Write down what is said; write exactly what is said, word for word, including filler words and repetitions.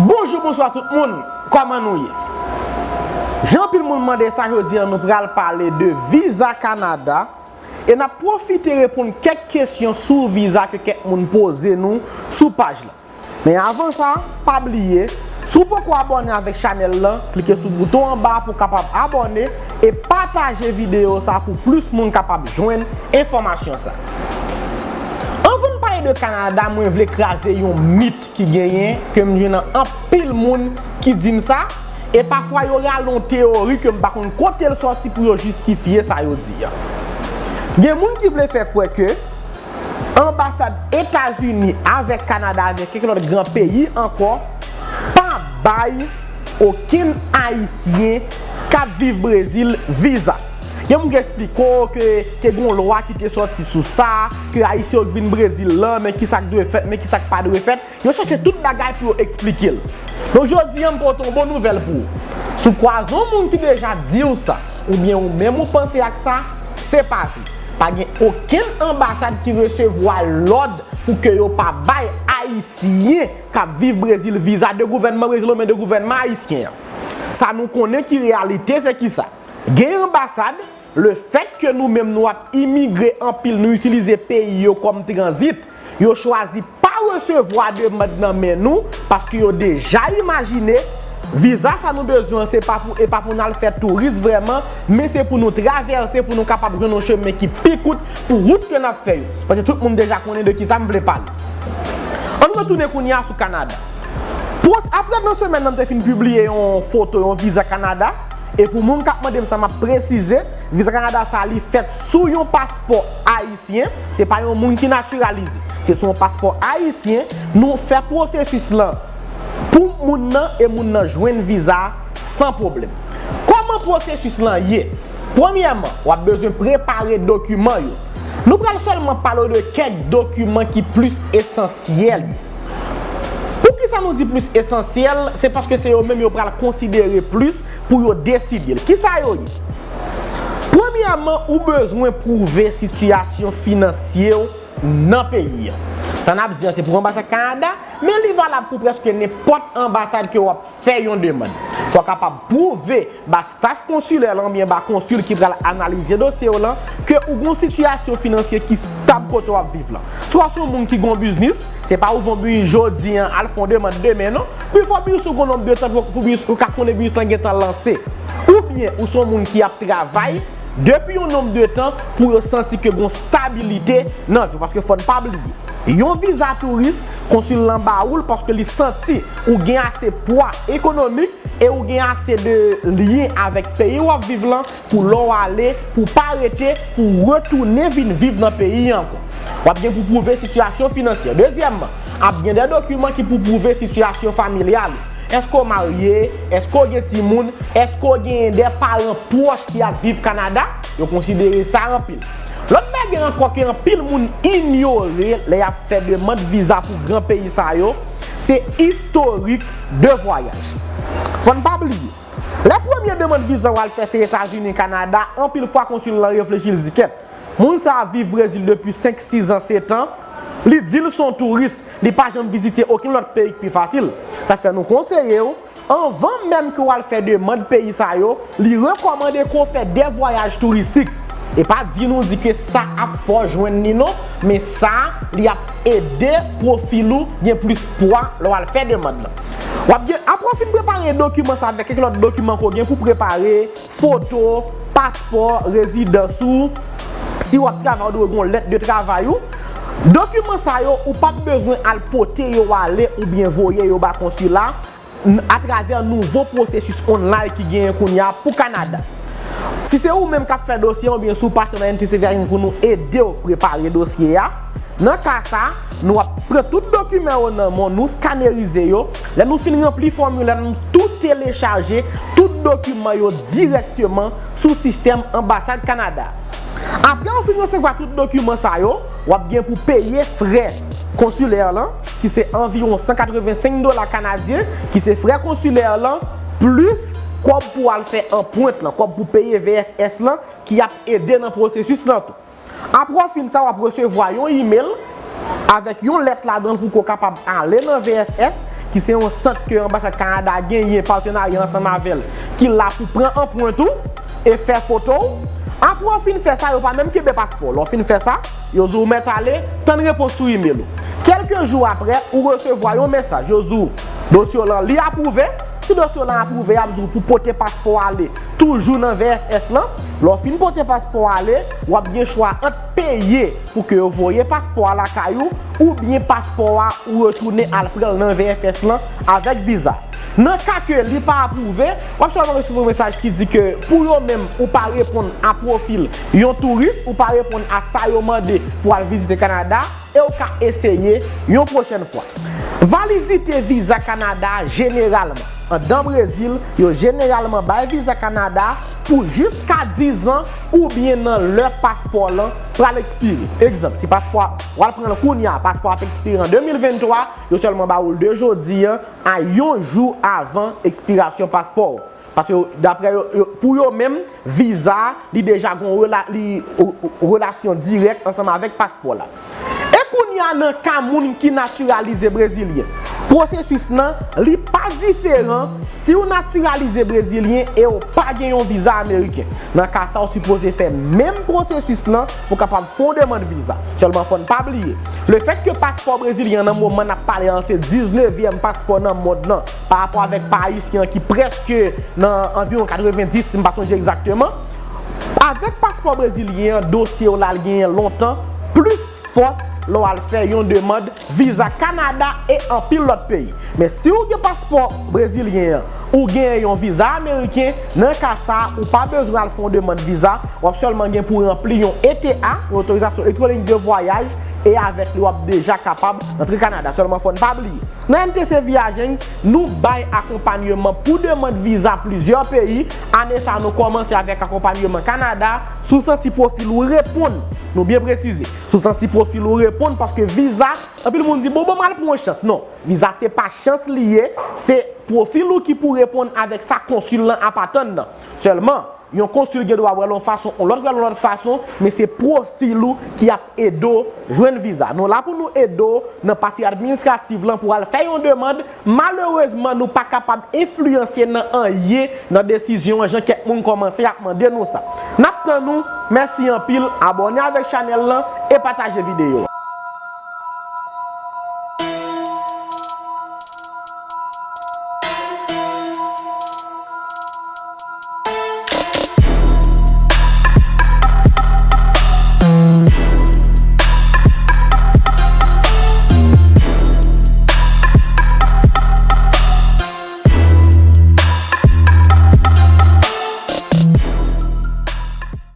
Bonjou, bonswa tout moun, kòman nou ye? Jan anpil moun mande sa, jodi a nou pral pale de viza Kanada e n ap pwofite reponn kèk kesyon sou viza ke kèk moun poze nou sou paj la. Men avan sa, pa bliye, si w poko abòne avèk chanèl lan, klike sou bouton anba pou w kapab abòne e pataje videyo sa pou plis moun kapab jwenn enfòmasyon sa. Anvan n pale de Kanada, mwen vle kraze yon mit ki genyen, ke m jwenn nan anpil moun ki di m sa, e pafwa yo rale yon teyori ke m pa konn kote l sòti pou yo jistifye sa yo di a. Gen moun ki vle fè kwè ke anbasad Etazini avèk Kanada, avèk kèk lòt gran peyi ankò, pa bay okenn Ayisyen k ap viv Brezil viza. Gen moun ki eksplike w ke te gen yon lwa ki te sòti sou sa, ke Ayisyen yo k vin Brezil lan, men kisa k dwe fèt, men kisa k pa dwe fèt. Yo chèche tout bagay pou yo eksplike l. Donk, jodi a, m pote yon bon nouvèl pou ou. Si w kwaze yon moun ki deja di w sa, oubyen ou menm ou panse ak sa, se pa vre. Pa gen okenn anbasad ki resevwa lòd pou ke yo pa bay Ayisyen k ap viv Brezil viza de gouvènman Brezil oubyen de gouvènman ayisyen an. Sa nou konnen ki reyalite, se ki sa? Gen anbasad, lefèt ke nou menm nou ap imigre anpil, nou itilize peyi yo kòm tranzit, yo chwazi pa resevwa demann nan men nou, paske yo deja imajine viza sa nou bezwen an, se pa pou, e pa pou n al fè touris vrèman, men se pou nou travèse, pou nou kapab jwenn yon chemen ki pi kout pou wout ke n ap fè yo. Paske tout moun deja konnen de kisa m vle pale. Ann retounen kounye a sou Kanada. Pwos-, apre nan semèn nan, m te fin pibliye yon foto, yon viza Kanada. E pou moun k ap mande m sa, m ap presize, viza Kanada sa, li fèt sou yon paspò ayisyen. Se pa yon moun ki natiralize. Se sou yon paspò ayisyen. Nou fè pwosesis lan pou moun nan e moun nan jwenn viza san pwoblèm. Kòman pwosesis lan ye? Premyèman, w ap bezwen prepare dokiman yo. Nou pral sèlman pale w de kèk dokiman ki plis esansyèl yo. Poukisa nou di plis esansyèl? Se paske se yo menm yo pral konsidere plis pou yo deside l. Kisa yo ye? Premyèman, ou bezwen pwouve sitiyasyon finansye w nan peyi a. Sa n ap di an, se pou anbasad Kanada, men li valab pou prèske nenpòt anbasad ke w ap fè yon demann. Fò w kapab pwouve ba staf konsilè lan oubyen ba konsil ki pral analize dosye w lan ke ou gen yon sitiyasyon finansye ki stab kote w ap viv lan. Swa se yon moun ki gen yon biznis, se pa ouvè yon biznis jodi an, al fè yon demann demen non. Pifò biznis ou gen yon nonb de tan pou, pou biznis ou ka konnen biznis lan gentan lanse. Oubyen ou se yon moun ki ap travay depi yon nonb de tan pou yo santi ke gen yon stabilite nan vi w. Paske fò n pa bliye, yon viza touris, konsil lan ba ou l paske li santi ou gen ase pwa ekonomik e ou gen ase de lyen avèk peyi w ap viv lan pou lè w ale, pou w pa rete, pou w retounen vin viv nan peyi a ankò. W ap gen pou pwouve sitiyasyon finansyè. Dezyèmman, ap gen de dokiman ki pou pwouve sitiyasyon familyal ou. Èske w marye? Èske w gen timoun? Èske w gen de paran pwòch ki ap viv Kanada? Yo konsidere sa anpil. Lòt bagay ankò ke anpil moun inyore lè y ap fè demann viza pou gran peyi sa yo, se istorik de vwayaj. Fò n pa bliye, lè premye demann viza w al fè se Etazini, Kanada, anpil fwa konsil lan reflechi, l di kèt, moun sa a viv Brezil depi senk, sis an, sèt an, li di l se yon touris, li pa janm vizite okenn lòt peyi k pi fasil. Sa fè nou konseye w, anvan menm ke w al fè demann peyi sa yo, li rekòmande ke w fè de vwayaj touristik. E pa di nou di ke sa ap fè w jwenn li non, men sa, li ap ede pwofil ou gen plis pwa lè w al fè demann lan. W ap gen, apre w fin prepare dokiman sa avèk kèk lòt dokiman ke w gen pou prepare, foto, paspò, rezidans ou, si w ap travay, ou dwe gen yon lèt de travay ou. Dokiman sa yo, ou p ap bezwen al pote yo ale oubyen voye yo ba konsila n-, atravè nouvo pwosesis online ki genyen kounye a pou Kanada. Si se ou menm k ap fè dosye a, oubyen si w pase nan N T C V I N pou nou ede w prepare dosye a, nan ka sa, nou ap pran tout dokiman yo nan men w, nou skanerize yo. Lè nou fin ranpli fòmilè, nou tou telechaje tout dokiman yo dirèkteman sou sistèm anbasad Kanada. Apre w fin resevwa tout dokiman sa yo, w ap gen pou peye frè konsilè lan, ki se anviwon san katrevensenk dola kanadyen, ki se frè konsilè lan, plis kòb pou w al fè anprent lan, kòb pou peye V F S lan, ki ap ede nan pwosesis lan tou. Apre w fin sa, w ap resevwa yon imèl avèk yon lèt ladan l pou ke w kapab ale nan V F S, ki se yon sant ke anbasad Kanada genyen patenarya ansanm avè l, ki la pou pran anprent ou e fè foto w. Apre w fin fè sa, yo pa menm kenbe paspò w. Lè w fin fè sa, yo di w mèt ale, tann repons sou imèl ou. Kèlke jou apre, ou resevwa yon mesaj, yo di w dosye w lan li apwouve. Si dosye w lan apwouve, y ap di w pou pote paspò w ale toujou nan V F S lan. Lè w fin pote paspò w ale, w ap gen chwa ant peye pou ke yo voye paspò a lakay ou, oubyen paspò a ou retounen al pran l nan V F S lan avèk viza. Nan ka ke li pa apwouve, w ap sèlman resevwa yon mesaj ki di ke pou yo menm ou pa reponn a pwofil yon touris, ou pa reponn a sa yo mande pou al vizite Kanada, e w ka eseye yon pwochèn fwa. Validite viza Kanada jeneralman. Anndan Brezil, yo jeneralman bay viza Kanada pou jiska diz an oubyen nan lè paspò lan pral ekspire. Egzanp, si paspò a, w al pran l kounye a, paspò a ap ekspire an de mil venntwa, yo sèlman ba ou l de jodi an a yon jou avan ekspirasyon paspò w. Paske yo, daprè yo, yo, pou yo menm, viza a, li deja gon rela, li, o, o, relasyon dirèk ansanm avèk paspò la. E kounye a nan ka moun ki natiralize brezilyen, pwosesis lan, li pa diferan si w natiralize brezilyen e w pa gen yon viza ameriken. Nan ka sa, w sipoze fè menm pwosesis lan pou w kapab fè yon demann viza. Sèlman fò n pa bliye, lefètke paspò brezilyen an nan moman n ap pale an se diznevyèm paspò nan mond lan, pa rapò avèk pa ayisyen an ki prèske nan anviwon katrevendis, si m pa sonje egzakteman. Avèk paspò brezilyen an, dosye w la l genyen lontan, plis fòs lè w al fè yon demann viza Kanada e anpil lòt peyi. Men si w gen paspò brezilyen an, ou genyen yon viza ameriken, nan ka sa a, ou pa bezwen al fè yon demann viza, w ap sèlman gen pou ranpli yon E T A, yon otorizasyon elektwonik de vwayaj, e avèk li w ap deja kapab rantre Kanada. Sèlman fò n pa bliye, nan M T C Viagents, nou bay akonpanyeman pou demann viza plizyè peyi. Ane sa a, nou kòmanse avèk akonpanyeman Kanada. Si w santi pwofil ou reponn, nou byen presize, si w santi pwofil ou reponn, paske viza, anpil moun di, "Bon, bon, m al pran yon chans." Non, viza se pa chans li ye, se pwofil ou ki pou reponn avèk sa konsil lan ap atann nan. Sèlman, yon konsil gen dwa wè l yon fason, yon lòt wè l yon lòt fason, men se pwofil ou ki ap ede w jwenn viza. Nou la pou nou ede w nan pati administratif lan pou w al fè yon demann. Malerezman, nou pa kapab enfliyanse nan anyen nan desizyon an, jan kèk moun kòmanse ap mande nou sa. N ap tann ou, mèsi anpil, abòne avèk chanèl lan e pataje videyo a.